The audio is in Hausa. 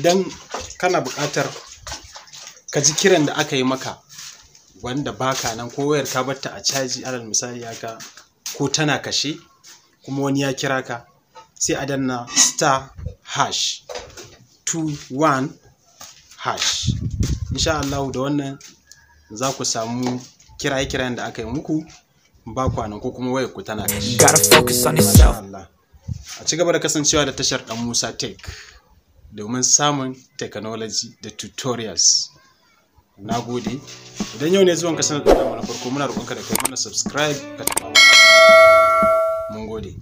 Idan kana buƙatar ka ji kiran da aka yi maka wanda baka nan, ko wayar ka barta a caji alal misali haka, ko tana kashe kuma wani ya kira ka, sai a danna *#21#. Insha Allahu da wannan za ku samu kiraye-kirayen da aka yi muku ba kwanan ko kuma wayar ku tana kashe. Gotta focus on Masha yourself. Allah. A ci gaba da kasancewa da tashar Dan Musa Tech domin samun technology da tutorials. Na gode. Idan yau ne zuwan ka sanar da na farko, muna roƙonka da kai mana subscribe, ka taɓa mana. Mun gode.